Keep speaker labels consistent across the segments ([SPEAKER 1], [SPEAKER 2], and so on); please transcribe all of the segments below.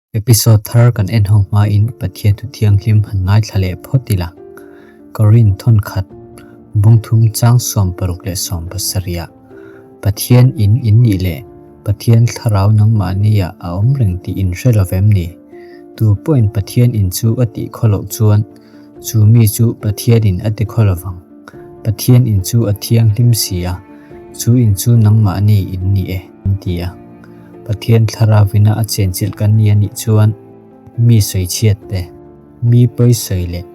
[SPEAKER 1] Episode thar kan en ho hmain Pathian thu thianghlim han ngaithla leh phawt ila. Korin thawnkhat bungthum chang 67 ah Pathian in in nih leh Pathian thlarau nangmahniah a awm reng tih in hre lo vem ni? Tu pawhin Pathian in chu a tih khaw loh chuan chu mi chu Pathianin a ti khaw lo vang. Pathian in chu a thianghlim si a, chu in chu nangmahni in ni e, an ti a. Pathian thlarauina a chenchilh kan ni a nih chuan mi sawichhiat te, mi pawisawi leh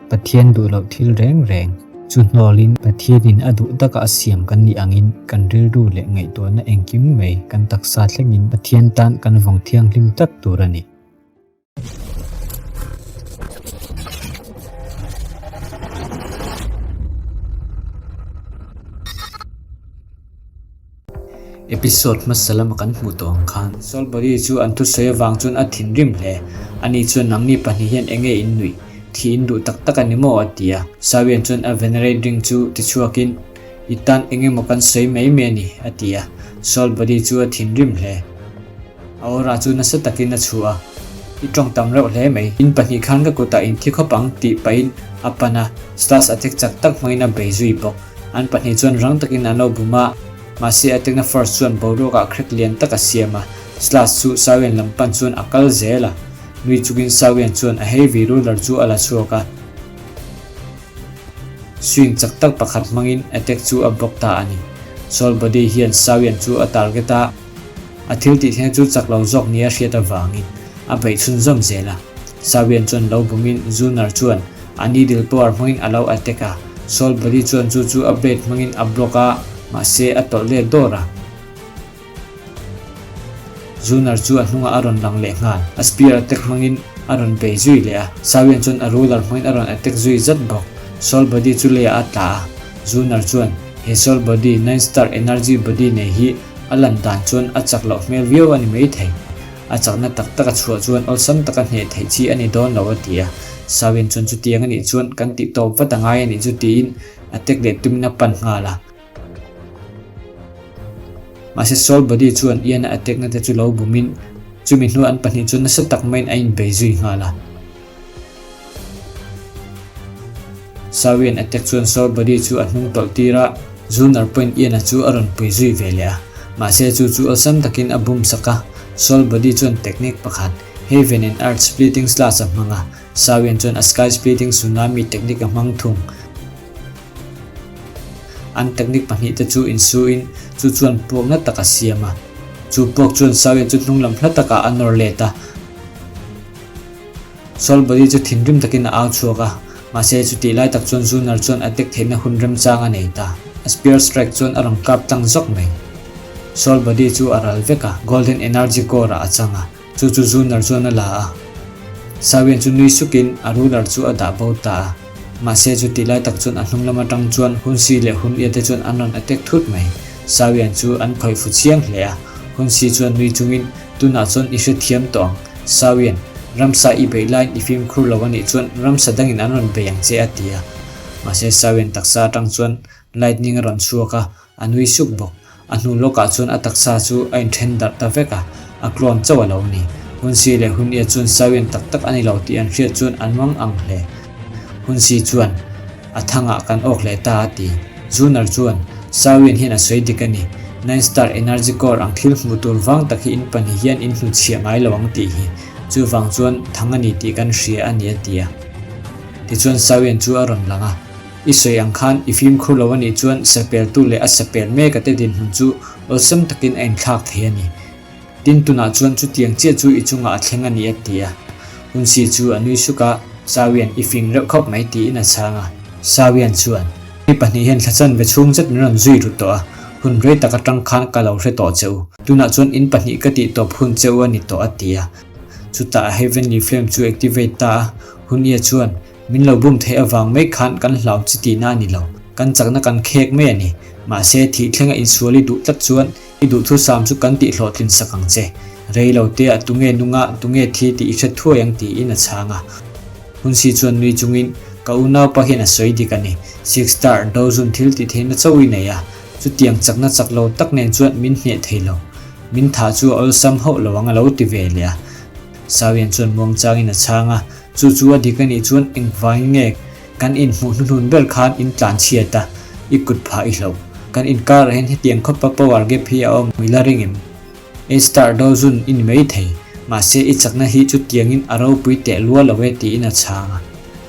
[SPEAKER 1] Pathian duh loh thil reng reng chu hnawlin Pathianin a duh taka a siam kan nih angin kan rilru leh ngaihtuahna engkim mai kan taksa thlengin Pathian tan kan vawng thianghlim tlat tur a ni. Episode hmasa lama kan hmuh tawh ang khan Soul Body chu an thusawi avang chuan a thinrim hle. Ani chuan nangni pahnih hian eng nge in nuih? Thi in duh tak tak a ni maw? a ti a. Sawian chuan a venerate ring chu tichhuakin, I tan eng emaw kan sawi mai mai a ni, a ti a. Soul Body chu a thinrim hle. A aura chu nasa takin a chhuah a, I tawng tam reuh hle mai. In pahnih khan ka kutah in thi khawp ang tih pahin a pan a, Slash a tek chak tak hmangin a bei zui bawk. An pahnih chuan rang takin an lo bum a, mahse a tekna first chuan boruakah crack lian tak a siam a, Slash chu Sawian lam pan chuan a kal zel a. Nui chungin Sawian chuan a heavy ruler chu a la chhuak a. Swing chak tak pakhat hmangin attack chu a block ta a ni. Soul Body hian Sawian chu a target a. A thil tih thleng chu chak lo zawk nia hriat avangin a beih chhunzawm zel a. Sawian chuan lo bumin Zunar chuan a needle power hmangin a lo attack a, Soul Body chuan chu chu a blade hmangin a block a, mahse a tawlh let dawr a. Zunar chu a hnungah a rawn lang leh nghal. A spear attack hmangin a rawn bei zui leh a, Sawian chuan a ruler hmangin a rawn attack zui zat bawk. Soul Body chu leiah a tla a, Zunar chuan he Soul Body, Nine Star Energy Body nei hi A lan dan chuan a chak loh hmel viau a ni maithei. A chakna tak tak a chhuah chuan awlsam taka hneh theih chi a ni dawn lo a ti a. Sawin chuan chutiang a nih chuan kan tih tawp vat a ngai a nih chu tiin a tek leh tumin a pan nghal a. Mahse Soul Body chuan Ian-a attack-na te chu lo bumin chumi hnuah an pahnih chu nasa tak maiin a inbei zui nghal a. Sawian attack chuan Soul Body chu a hnung tawlh tir a, Zunar pawhin Ian-a chu a rawn pui zui ve leh a. Mahse chu chu awlsam takin a bum sak a, Soul Body chuan technique pakhat, Heaven and Earth Splitting Slash a hmang a, Sawian chuan a Sky Splitting Tsunami technique a hmang thung. An technique pahnih te chu insuin chu chuan puakna tak a siam a, chu puak chuan Sawian chu hnunglam hla takah a nawr let a. Soul Body chu thinrim takin a au chhuak a, mahse chutih lai tak chuan Zunar chuan a tek theihna hun remchang a nei ta. A Spear Strike chuan a rawn kap tlang zawk mai. Soul Body chu a ral vek a, Golden Energy Core ah a chang a, chu chu Zunar chuan a la a. Sawian chu nui sukin a ruler chu a dah bo ta a, mahse chutih lai tak chuan a hnung lam atang chuan Hunsi leh Hun-ia te chuan an rawn attack thut mai. Sawian chu an khawih fu chiang hle a, Hunsi chuan nui chungin Tunah chuan i hrethiam tawh ang. Sawian, Ramsa i beih laiin i fimkhur lo a nih chuan ramsa dangin an rawn bei ang che a ti a. Mahse Sawian taksa atang chuan lightning a rawn chhuak a, a nui suk bawk. A hnu lawkah chuan a taksa chu a inthen darh ta vek a, a clone chauh a lo ni. Hunsi leh Hunia chuan Sawian tak tak a ni lo tih an hriat chuan an mang ang hle. Hunsi chuan, A thangah kan awk leh ta a ti. Zunar chuan, Sawian hian a sawi dik a ni. Nine Star Energy Core ang thil hmuh tur vang tak hi in pahnih hian in hnuchhiah ngai lo ang tih hi. Chuvang chuan thang a ni tih kan hria a ni a ti a. Tichuan Sawian chu a rawn lang a. I sawi ang khan i fimkhur lo a nih chuan sapeltu leh a sapel mek a te dinhmun chu awlsam takin a inthlak thei a ni. Tin tunah chuan chutiang chiah chu i chungah a thleng a ni a ti a. Hunsi chu a nui suk a, Sawian i fing reuh khawp mai tiin a chhang a. Sawian chuan, Mi pahnih hian thla chanve chhung zet min rawn zui ru tawh a, hun rei tak atang khan ka lo hre tawh che u. Tunah chuan in pahnih ka tih tawp hun che u a ni tawh a ti a. Chutah a Heavenly Flame chu activate ta a, Hunia chuan, Min lo bum theih avang mai khan kan hlau chi tihna a ni lo. Kan chakna kan khek mai a ni. Mahse thih thlenga insual i duh tlat chuan I duhthusam chu kan tihhlawhtlin sak ang che. Rei lo te ah tunge nunga tunge thi tih i hre thuai ang tiin a chhang a. Hunsi chuan nui chungin, Ka unaupa hian a sawi dik a ni. Six Star Dozun thil tih theihna chauh i nei a, chutiang chakna chak lo tak nen chuan min hneh thei lo. Min thah chu a awlsam hauh lo ang a lo ti ve leh a. Sawian chuan muangchangin a chhang a, Chu chu a dik a nih chuan engvangin nge kan inhmuh hnuhnun ber khan in tlan chhiat a, i kut phah i hloh. Kan inkarah hian hetiang khawpa power gap hi a awm i la ring em? I star do zun i ni mai thei, mahse i chakna hi chutiangin a ropui teh lua lo e tiin a chhang a.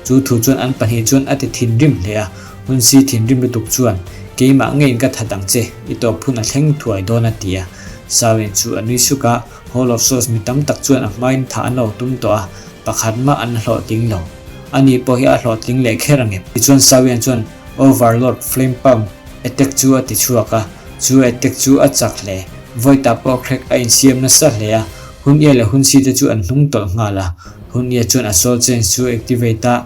[SPEAKER 1] Chu thu chuan an pahnih chuan a ti thinrim hle a, Hunsi thinrim lutuk chuan, Keimah ngeiin ka that ang che, i tawp hun a thleng thuai dawn a ti a. Sawian chu a nui suk a, Hall of Souls mi tam tak chuan a hmain thah an lo tum tawh a, pakhat mah an hlawhtling lo. Ani pawh hi a hlawhtling leh kher ang em? Tichuan Sawian chuan Overlord Flame Palm attack chu a ti chhuak a, chu attack chu a chak hle. Vawi tah pawh crack a insiam nasa hle a, hun ia leh hun si te chu an hnung tawlh nghal a. Hun ia chuan a soul change chu activate a,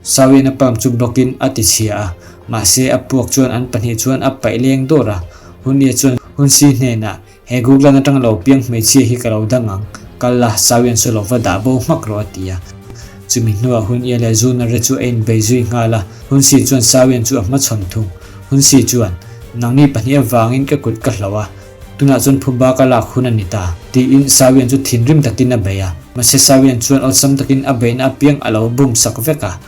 [SPEAKER 1] Sawian a palm chu block in a ti chhia a, mahse a puak chuan an pahnih chuan a paih leng dawr a. Hun ia chuan hun si hnenah, He Google atanga lo piang hmeichhia hi ka lo dang ang, kal la, Sawian saw lo va dah bo hmak rawh a ti a. Chumi hnuah hun ia leh Zunare chu a inbei zui nghal a, Hunsi chuan Sawian chu a hmachhawn thung. Hunsi chuan, Nangni pahnih avangin ka kut ka hloh a, tunah chuan phuba ka lak hun a ni ta, tiin Sawian chu thinrim takin a bei a. Mahse Sawian chuan awlsam takin a beihna apiang a lo bum sak vek a.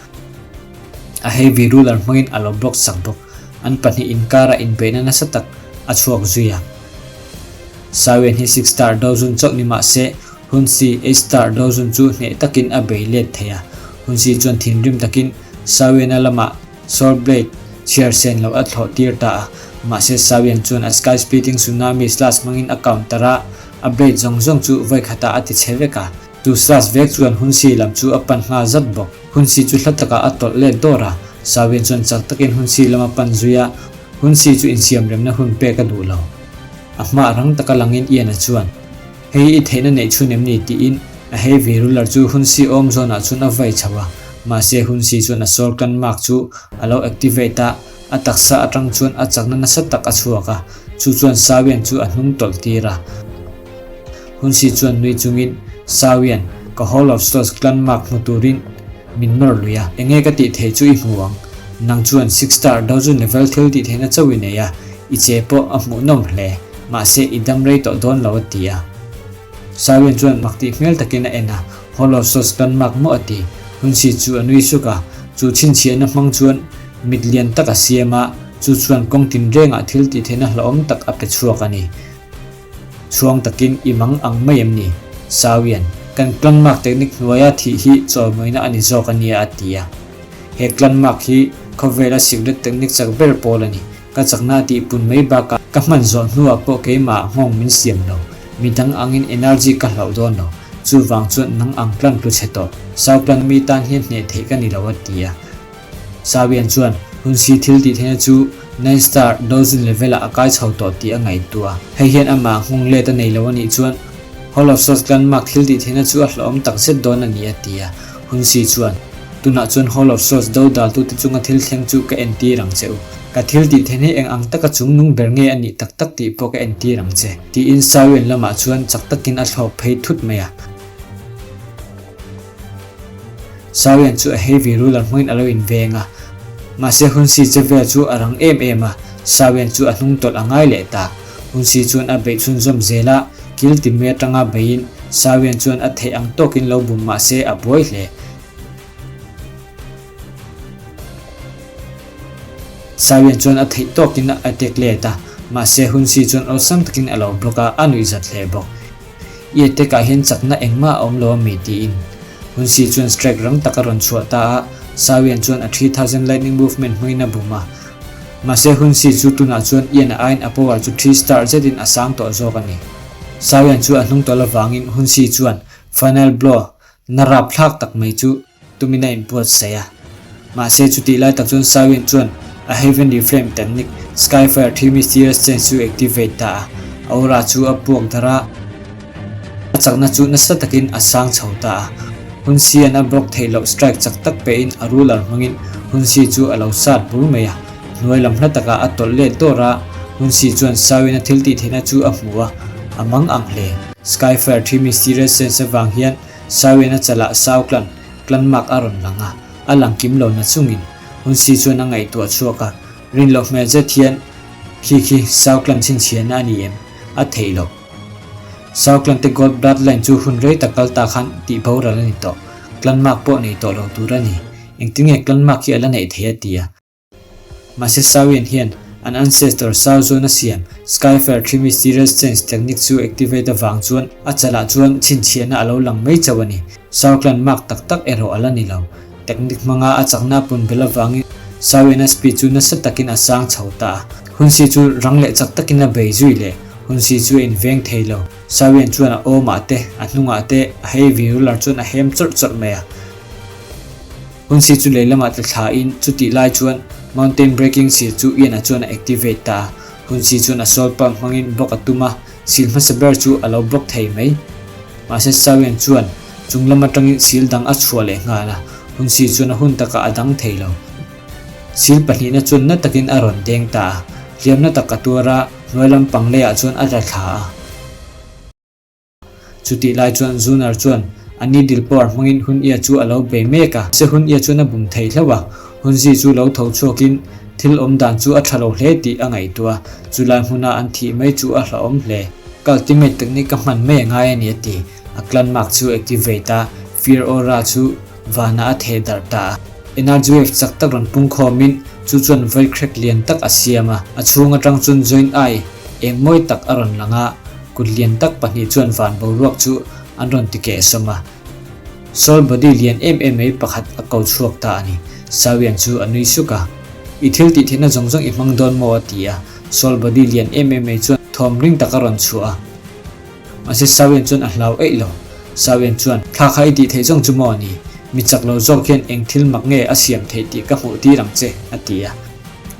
[SPEAKER 1] A heavy ruler hmangin a lo block sak bawk. An pahnih inkara inbeihna nasa tak a chhuak zui a. Sawian hi six star dozun chauh ni mah se, Hunsi eight star dozun chu hneh takin a bei let thei a. Hunsi chuan thinrim takin Sawiana lamah Soul Blade chhiar sen loh a thlawh tir ta a. Mahse Sawian chuan a Sky Splitting Tsunami Slash hmangin a counter a, a blade zawng zawng chu vawi khatah a ti chhe vek a. Chu Slash vek chuan Hunsi lam chu a pan nghal zat bawk. Hunsi chu hla takah a tawlh let dawr a. Sawian chuan chak takin Hunsi lam a pan zui a. Hunsi chu insiamremna hun pek a duh lo. A hma rang taka langin Ian-a chuan, Hei i theihna neih chhun em ni? tiin a heavy ruler chu Hunsi awm zawnah chuan a vai chho a. Mahse Hunsi chuan a soul clan mark chu a lo activate a, a taksa atang chuan a chakna nasa tak a chhuak a, chu chuan Sawian chu a hnung tawlh tir a. Hunsi chuan nui chungin, Sawian, ka Hall of Souls clan mark hmu turin min nawr lui a, enge ka tih theih chu i hmu ang. Nang chuan six star dozen level thil tih theihna chauh i nei a, i che pawh a hmuhnawm hle, mahse i dam rei tawh dawn lo a ti a. Sawian chuan mak tih hmel takin a en a, Hall of Souls clan mark maw a ti. Hunsi chu a nui suk a, chu chhinchhiahna hmang chuan mit lian tak a siam a, chu chuan kawng tinrengah thil tih theihna hlauhawm tak a pe chhuak a ni. Chhuang takin i mang ang mai em ni? Sawian, Kan clan mark technique hnuaia thih hi chawimawina a ni zawk a nia a ti a. He clan mark hi khawvela secret technique chak ber pawl a ni. Ka chakna a tihpun mai bakah ka hman zawh hnuah pawh keimah nghawng min siam lo. Midang angin energy ka hlauh dawn lo. Chuvang chuan nang ang clan tlu chhe tawh. Sau clan mi tan hian hneh theih ka ni lo a ti a. Sawian chuan Hunsi thil tih theihna chu Nine Star Dozen level ah a kai chho tawh tih a ngaihtuah. Hei hian amah nghawng let a nei lo a nih chuan Hall of Souls Landmark thil tih theihna chu a hlauhawm tak zet dawn a ni a ti a. Hunsi chuan, Tunah chuan Hall of Souls do daltute chunga thil thleng chu ka entir ang che u. Ka thil tih theihna hi eng ang taka chung nung ber nge a nih tak tak tih pawh ka entir ang che, tiin Sawian lamah chuan chak takin a thlawk phei thut mai a. Sawian chu a heavy ruler hmangin a lo inveng a, mahse Hunsi che vel chu a rang em em a, Sawian chu a hnung tawlh a ngai leh ta. Hunsi chuan a beih chhunzawm zel a, kil ti mai atanga beiin Sawian chuan a theih ang tawkin lo bum mahse a buai hle. Sawian chuan a theih tawkin a attack let a, mahse Hunsi chuan awlsam takin a lo block a, a nuihzat hle bawk. I attack ah hian chakna engmah a awm lo ami? tiin Hunsi chuan strike rang tak a rawn chhuah ta a, Sawian chuan a 3000 lightning movement hmangin a bum a. Mahse Hunsi chu tunah chuan Ian a aiin a power chu three star zetin a sang tawh zawk a ni. Sawian chu a hnung tawlh avangin Hunsi chuan final blow na rapthlak tak mai chu tumin a inbuatsaih a. Mahse chutih lai tak chuan Sawin chuan a Heavenly Flame technique Skyfire Three Mysterious Chains chu activate ta a, aura chu a puak darh a, a chakna chu nasa takin a sang chho ta a. Hunsi-a'n a block theih loh strike chak tak pehin a ruler hmangin Hunsi chu a lo sat bur mai a, hnuai lam hla takah a tawlh let dawr a, Hunsi chuan Sawin-a thil tih theihna chu a hmu a, a mang ang hle. Skyfire Three Mysterious Chains avang hian Sawian a chalah Sauklan, Klanmak a rawn lang a, a lang kim lo na chungin Hunsi chuan a ngaihtuah chhuak a, rin loh hmel zet hian, Khi khi Sauklan chhinchhiahna a ni em? A theih loh. Sao clan te God bloodline chu hun rei tak kal ta khan tih boral a ni tawh. Clan mark pawh nei tawh lo tur a ni. Engtin nge clan mark hi a la neih thei a ti a. Mahse Sawian hian an ancestor Sao Zuan a siam Skyfire Three Mysterious Change technique chu activate avang chuan a chalah chuan chhinchhiahna a lo lang mai chauh a ni. Sao clan mark tak tak erawh a la ni lo. Technique hmanga a chakna a pun belh avangin Sawiana speed chu nasa takin a sang chho ta a. Hunsi chu rang leh chak takin a bei zui leh. Hunsi chu a inveng thei lo. Sawian chuan a awmah te, a hnungah te a heavy ruler chuan a hem chawrh chawrh mai a. Hunsi chu lei lamah tla thlain chutih lai chuan Mountain Breaking Seal chu Ian-a chuan a activate ta a. Hunsi chuan a soul pump hmangin block a tum a, seal hmasa ber chu a lo block thei mai. Mahse Sawian chuan chung lam atangin seal dang a chhuah leh nghal a, Hunsi chuan a hun takah a dang thei lo. Seal pahnihna chuan na takin a rawn deng ta a, hliamna tak a tuar a, hnuai lam pang leiah chuan a tla thla a. Chutih lai chuan Zunar chuan a needle power hmangin Hun Ia chu a lo bei mek a. Mahse Hun Ia chuan a bum thei hlauh a, Hun Zi chu lo tho chhuakin thil awm dan chu a tha lo hle tih a ngaihtuah a, chulai hmuna an thih mai chu a hlauhawm hle. Ka ultimate technique ka hman mai a ngai a ni a ti. A clan mark chu activate a, Fear Aura chu vanah a theh darh ta a. Energy wave chak tak rawn pung khawmin chu chuan void crack lian tak a siam a, a chhung atang chuan joint eye eng mawi tak a rawn lang a, kut lian tak pahnih chuan van boruak chu an rawn ti keh sawm a. Soul body lian em em mai pakhat a ko chhuak ta a ni. Sawian chu a nui suk a. I thil tih theihna zawng zawng i hmang dawn maw a ti a. Soul body lian em em mai chuan thawm ring tak a rawn chhuah a. Mahse Sawian chuan a hlau eih lo. Sawian chuan, Thla kha i tih theih zawng chu maw a ni? Mi chak lo zawk hian eng thil mak nge a siam theih tih ka hmuh tir ang che, a ti a.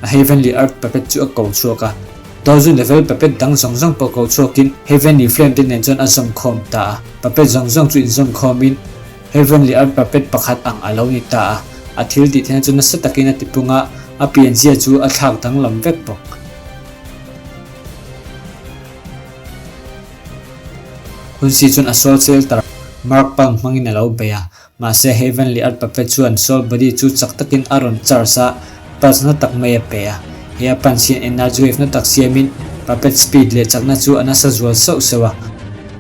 [SPEAKER 1] A Heavenly Earth Puppet chu a ko chhuak a. Dozen level puppet dang zawng zawng pawh ko chhuakin Heavenly Flame te nen chuan a zawm khawm ta a. Puppet zawng zawng chu inzawm khawmin Heavenly Earth Puppet pakhat ang a lo ni ta a. A thil tih theihna chu nasa takin a tipung a, a pianzia chu a thlak danglam vek bawk. Hunsi chuan a soul shelter Mark Palm hmangin a lo bei a, mahse Heavenly Earth Puppet chuan soul body chu chak takin a rawn charge a, pulse na tak mai a pe a. He a punch hian energy wave na tak siamin Puppet speed leh chakna chu a nasa zual sauh sauh a.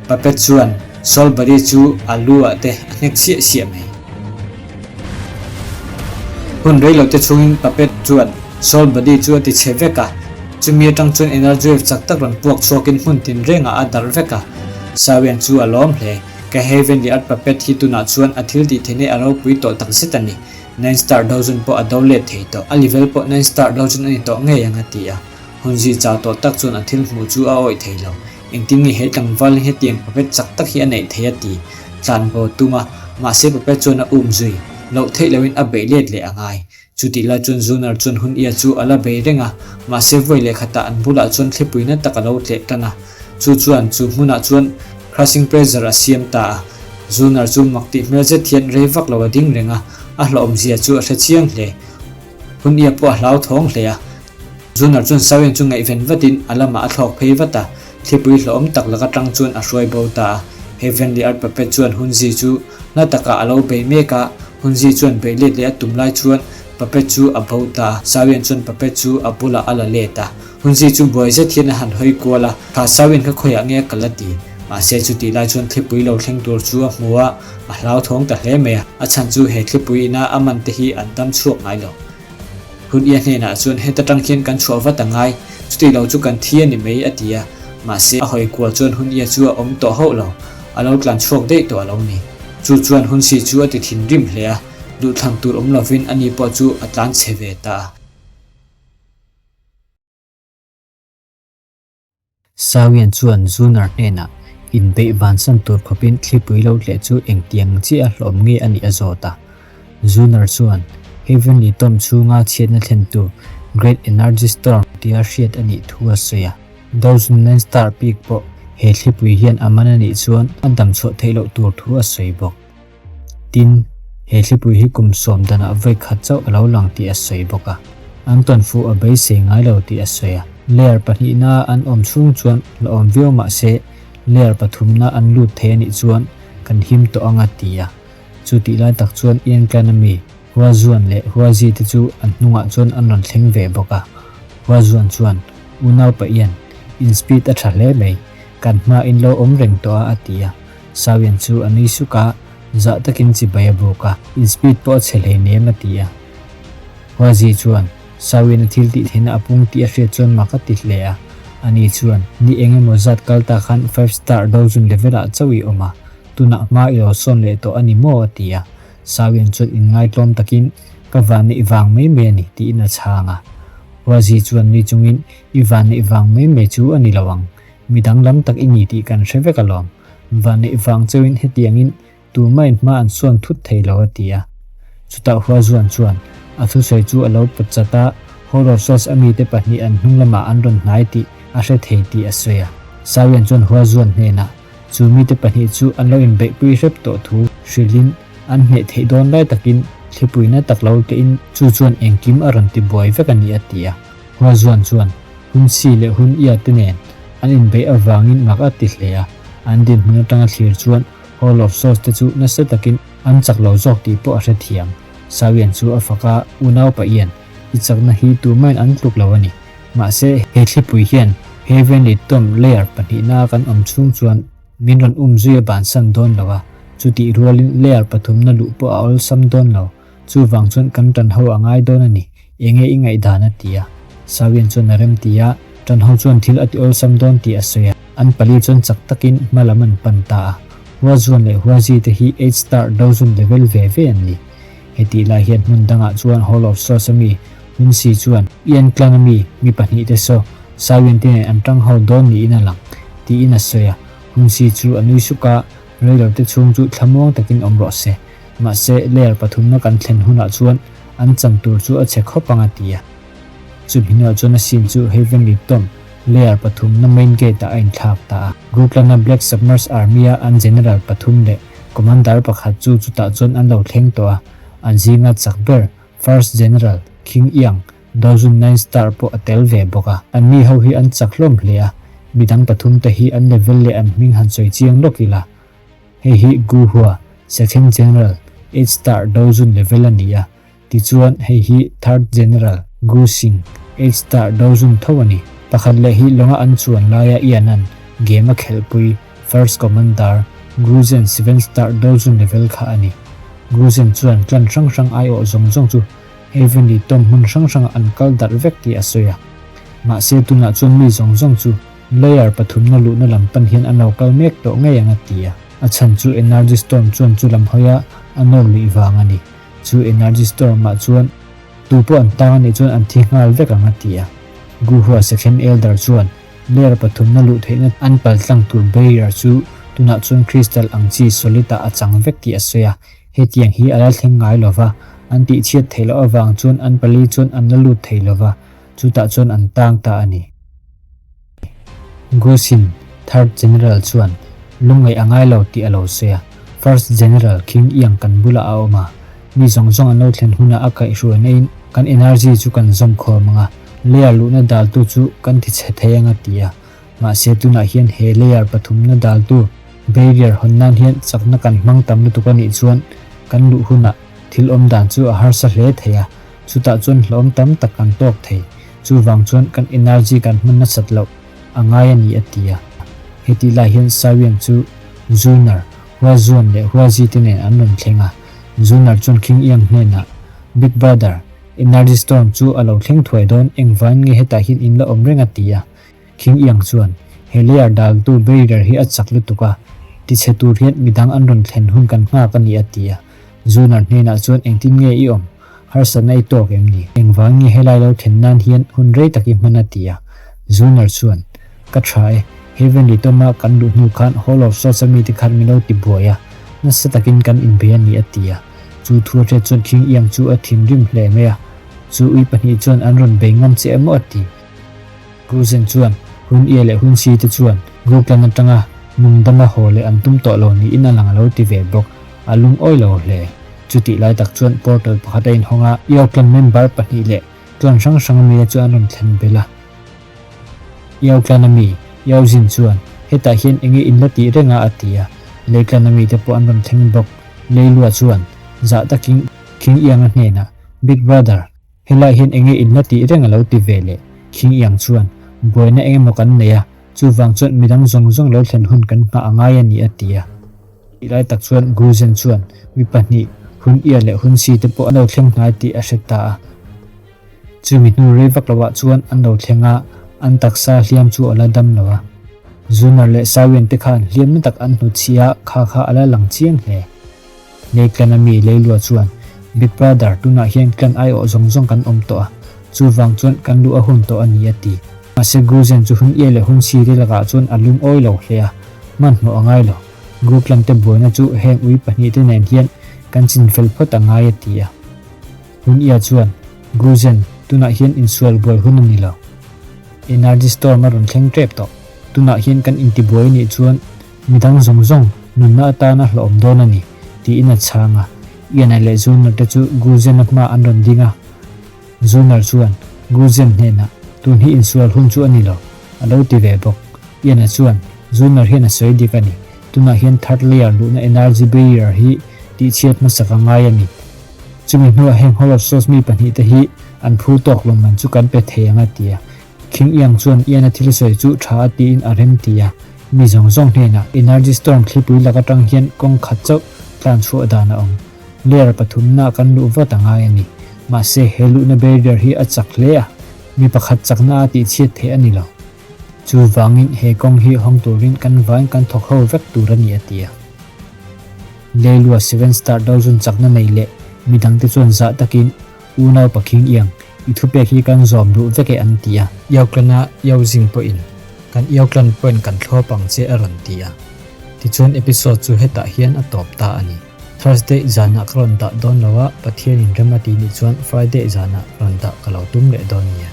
[SPEAKER 1] Puppet chuan soul body chu a lu ah te a hnek siah siah mai. Hun rei lo te chhungin Puppet chuan Soul body chu a ti chhe vek a, chumi atang chuan energy wave chak tak rawn puak chhuakin hmun tinrengah a darh vek a. Sawian chu a lawm hle. Ka Heavenly Earth Puppet hi tunah chuan a thil tih theihna a ropui tawh tak zet a ni. Nine Star Dozen pawh a do let thei tawh. A level pawh Nine Star Dozen a ni tawh ngei ang a ti a. Hunzi chau tawh tak chuan a thil hmuh chu a awih thei lo. Engtin nge he tlangval hi hetiang puppet chak tak hi a neih thei a ti. Tlan bo tum a, mahse puppet chuan a um zui. Loh theih loin a beih let leh a ngai. Chutih lai chuan Zunar chuan hun ia chu a la bei reng a, mahse vawi leh khatah an bulah chuan thlipui na tak a lo tleh tan a. Chu chuan chu hmunah chuan crushing pressure a siam ta a. Zunar chu mak tih hmel zet hian rei vak lo a ding reng a, a hlauhawmzia chu a hre chiang hle. Hun ia pawh a hlauthawng hle a. Zunar chuan Sawian chu ngaihven vatin a lamah a thlawk phei vat a, thlipui hlauhawm tak laka tang chuan a hruai bo ta a. Heavenly Earth Puppet chuan Hunzi chu na takah a lo bei mek a, Hunzi chuan beih let leh a tum lai chuan Puppet chu a bo ta a, Sawian chuan Puppet chu a bulah a la let a. Hunzi chu buai zet hian a han hawi kual a, Kha Sawian kha khawiah nge a kal a ti? Mahse chutih lai chuan thlipui lo thleng tur chu a hmu a, a hlauthawng ta hle mai a, a chhan chu he thlipui ina a man te hi an dam chhuak ngai lo. Hun ia hnenah chuan heta tang hian kan chhuah vat a ngai, chutih lo chu kan thi a ni mai a ti a, mahse a hawi kual chuan hun ia chu a awm tawh hauh lo, a lo tlan chhuak daih tawh a lo ni. Chu chuan hun si chu a ti thinrim hle a, duhthlang tur awm lovin ani pawh chu a tlan chhe ve ta a. Sawian chuan Zunar hnenah inbeih vansan tur khawpin thlipui lo tleh chu engtiang chiah a hlawm nge a nih a zawt a. Zunar chuan Heavenly Tomb chhunga chhiatna thlentu Great Energy Storm tia hriat a nih thu a sawi a. Dozun Nine Star Peak pawh he thlipui hian a man a nih chuan a damchhuah theih loh tur thu a sawi bawk. Tin, he thlipui hi kum sawm danah vawi khat chauh a lo lang tih a sawi bawk a. An tawnfuh a beisei ngai lo tih a sawi a. Layer pahnihna an awm chhung chuan la awm viau mah se, layer pathumna an lut thei a nih chuan kan him tawh ang a ti a. Chu tih lai tak chuan Ian Clan-a mi Hua Zuan leh Hua Zi te chu an hnungah chuan an rawn thleng ve bawk a. Hua Zuan chuan, Unau pa Ian, in speed a tha hle mai. Kan hma in lo awm reng tawh a a ti a. Sawian chu a nui suk a, zah takin chibai a buk a, in speed pawh a chhe hleinem a ti a. Huazi chuan Sawian a thil tih theihna a pung tih a hriat chuan mak a ti hle a. Ani chuan, Ni eng emaw zat kal ta khan five star dozun level ah chauh i awm a, tunah hma i lo sawn leh tawh a ni maw? a ti a. Sawian chuan inngaitlawm takin, Ka vanneih vang mai mai a ni, tiin a chhang a. Huazi chuan nui chungin, I vanneih vang mai mai chu a ni lo ang. Mi danglam tak i ni tih kan hre vek alawm. Vanneih vang chauhin hetiangin Tumain hma an suan thut thei lo a ti a. Chutah Huazuan chuan a thusawi chu a lo pawt chat a, Horror Source a mite pahnih an hnung lamah an rawn hnai tih a hre thei tih a sawi a. Sawian chuan Huazuan hnenah chu mite pahnih chu an lo inbeihpui hrep tawh thu hrilhin an hneh theih dawn lai takin thlipuina tak lo tein chu chuan engkim a rawn ti buai vek a ni a ti a. Huazuan chuan hun si leh hun ia te nen an inbeih avangin mak a ti hle a, an dinhmun atanga thlir chuan Hall of Souls te chu nasa takin an chak lo zawk tih pawh a hrethiam. Sawian chu a fak a, Unau pa Ian, i chakna hi tumahin an tluk lo a ni. Mahse, he thlipui hian Heavenly Tomb layer pahnihna kan awm chhung chuan min rawn um zui a bansan dawn lo a, chutih rualin layer pathumna luh pawh a awlsam dawn lo. Chuvang chuan kan tan ho a ngai dawn a ni, enge i ngaihdan a ti a. Sawian chuan a rem ti a, tan ho chuan thil a ti awlsam dawn tih a sawi a. An pali chuan chak takin hma lam an pan ta a. Huazuan leh Huazi te hi eight star dozun level ve ve an ni. Hetih lai hian hmun dangah chuan Hall of Swords a mi Hunsi chuan Ian Clan a mi mi pahnih te saw Sawian te nen an tang ho dawn niin a lang, tiin a sawi a. Hunsi chu a nui suk a, Reilote te chhung chu thlamuang takin awm rawh se. Mahse, layer pathumna kan thlen hunah chuan an chan tur chu a chhe khawp ang a ti a. Chumi hnuah chuan a scene chu Heavenly Tomb, layer pathumna main gate ah a inthlak ta a. Guklana Black Submerged Army-a an general pathum leh commander pakhat chu chutah chuan an lo thleng tawh a, an zinga chak ber First General King Yang, Dozun Nine Star pawh a tel ve bawk a. An mi ho hi an chak hlawm hle a, midang pathum te hi an level leh an hming han sawi chiang lawk ila. Hei hi Gu Hua, Second General, Eight Star Dozun level a ni a, tichuan hei hi Third General, Gu Xing, Eight Star Dozun tho a ni. Pakhat leh hi lawnga an chuan laia Ian-a'n game a khelhpui First Commander, Gu Zhen Seven Star Dozun level kha a ni. Gu Zhen chuan clan hrang hrang aiawh zawng zawng chu Heavenly Tomb hmun hrang hrangah an kal darh vek tih a sawi a. Mahse tunah chuan mi zawng zawng chu Layer pathumna luhna lam pan hian an lo kal mek tawh ngei ang a ti a. A chhan chu Energy Storm chuan chu lam hawi a a nawr luih vang a ni. Chu Energy Storm ah chuan tu pawh an tang a nih chuan an thi nghal vek ang a ti a. Guhua Second Elder chuan layer pathumna luh theihna an pal tlang tur barrier chu tunah chuan crystal ang chi solid ah a chang vek tih a sawi a. Hetiang hi a la thleng ngai lova, an tihchhiat theih loh avang chuan an pali chuan an la lut thei lova, chutah chuan an tang ta a ni. Gusin, Third General chuan lungngaih a ngai lo tih a lo sawi a, First General King Iang kan bulah a awm a, mi zawng zawng an lo thlen hunah a kaihhruaina in kan energy chu kan zawm khawm ang a, layer luhna daltu chu kan ti chhe thei ang a ti a. Mahse tunah hian he layer pathumna daltu barrier hawn nan hian chakna kan hmang tam lutuk a nih chuan kan luh hunah thil awm dan chu a harsa hle thei a, chutah chuan hlawm tam tak kan tawk thei. Chuvang chuan kan energy kan hman nasat loh a ngai a ni a ti a. Hetih lai hian Sawian chu Zunar, Huazuan leh Huazi te nen an rawn thleng a. Zunar chuan King Iang hnenah, Big Brother, energy storm chu a lo thleng thuai dawn, engvangin nge hetah hian in la awm reng a ti a. King Iang chuan, He layer daltu barrier hi a chak lutuk a, tichhe tur hian midang an rawn thlen hun kan nghak a ni a ti a. Zunar hnenah chuan engtin nge i awm? Harsatna i tawk em ni? Engvang nge helai lo thlen nan hian hun rei tak i hman a ti a. Zunar chuan, Ka tha e, Heavenly Tomb-a kan luh hnu khan Hall of Swords-a mite khan min lo ti buai a, nasa takin kan inbei a ni a ti a. Chu thu a hriat chuan King Iang chu a thinrim hle mai a. Chu ui pahnih chuan an rawn bei ngam che emaw a ti. Guzen chuan hun ia leh hun si te chuan Goklan atanga nungdama haw leh an tum tawh lo niin a lang a lo ti ve bawk. A lungawi lo hle. Chutih lai tak chuan portal pakhat a inhawng a, Iauclan member pahnih leh clan hrang hrang ami te chu an rawn thlen belh a. Iauclan ami, Iauzin chuan, Hetah hian enge in la tih reng a? a ti a. Leiclan ami te pawh an rawn thleng bawk. Leilua chuan, Zah takin King Ianga hnenah, Big Brother, Helai hian enge in la tih reng a lo ti ve leh King Iang chuan, Buaina engemaw kan nei a? Chuvang chuan midang zawng zawng lo thlen hun kan nghah a ngai a ni a ti a. Tih lai tak chuan Guzen chuan mi pahnih hun ia leh hun si te pawh an lo thleng hnai tih a hre ta a. Chumi hnu rei vak loah chuan an lo thleng a, an taksa hliam chu a la dam lo a. Zunar leh Sawian te khan hliamna tak an hnutchhiah a, kha kha a la lang chiang hle. Nei clan a mi Leilua chuan, Big Brother, tunah hian clan aiawh zawng zawng kan awm tawh a, chuvang chuan kan luh a hun tawh a ni a ti. Mahse Guzen chu hun ia leh hun si te lakah chuan a lungawi lo hle a, hmanhmawh a ngai lo. Gu clan te buaina chu heng ui pahnihte nen hian kan chinfel phawt a ngai a ti a. Hun ia chuan, Guzen, tunah hian insual buai hun a ni lo. Energy storm a rawn thleng tep tawh. Tunah hian kan intibuai a nih chuan Midang zawng zawng nunna atana hlawhawm dawn a ni, tiin a chhang a. Ian-a leh Zunar te chu Guzen-a hmaah an rawn ding a. Zunar chuan Guzen hnenah, Tun hi insual hun chu a ni lo, a lo ti ve bawk. Ian-a chuan, Zunar hian a sawi dik a ni. Tunah hian third layer luhna energy barrier hi tihchhiat hmasak a ngai a ni. Chumi hnuah heng Hall of Souls mi pahnihte hi an phur tawk lawmman chu kan pe thei ang a ti a. Khing Iang chuan Ian-a thil sawi chu tha a tiin a rem ti a, mi zawng zawng hnenah Energy Storm thlipui lak atang hian kawng khat chauh tlan chhuah dan a awm. Layer pathumna kan luh vat a ngai a ni. Mahse, he luhna barrier hi a chak hle a, mi pakhat chakna a tihchhiat theih a ni lo. Chuvangin he kawng hi hawng turin kan vain kan thawk ho vek tur a ni a ti a. Leilua Seven Star Dozun chakna nei leh midangte chuan zah takin Unau Pakhing Iang, i thupek hi kan zawm duh vek e an ti a. Iauklana Iau zing pawhin, Kan Iauklan pawhin kan thlawp ang che a rawn ti a. Tichuan episode chu hetah hian a tawp ta a ni. Thursday zanah ka rawn dah dawn lo a, Pathianin rem a ti nih chuan Friday zanah rawn dah ka lo tum leh dawn nia.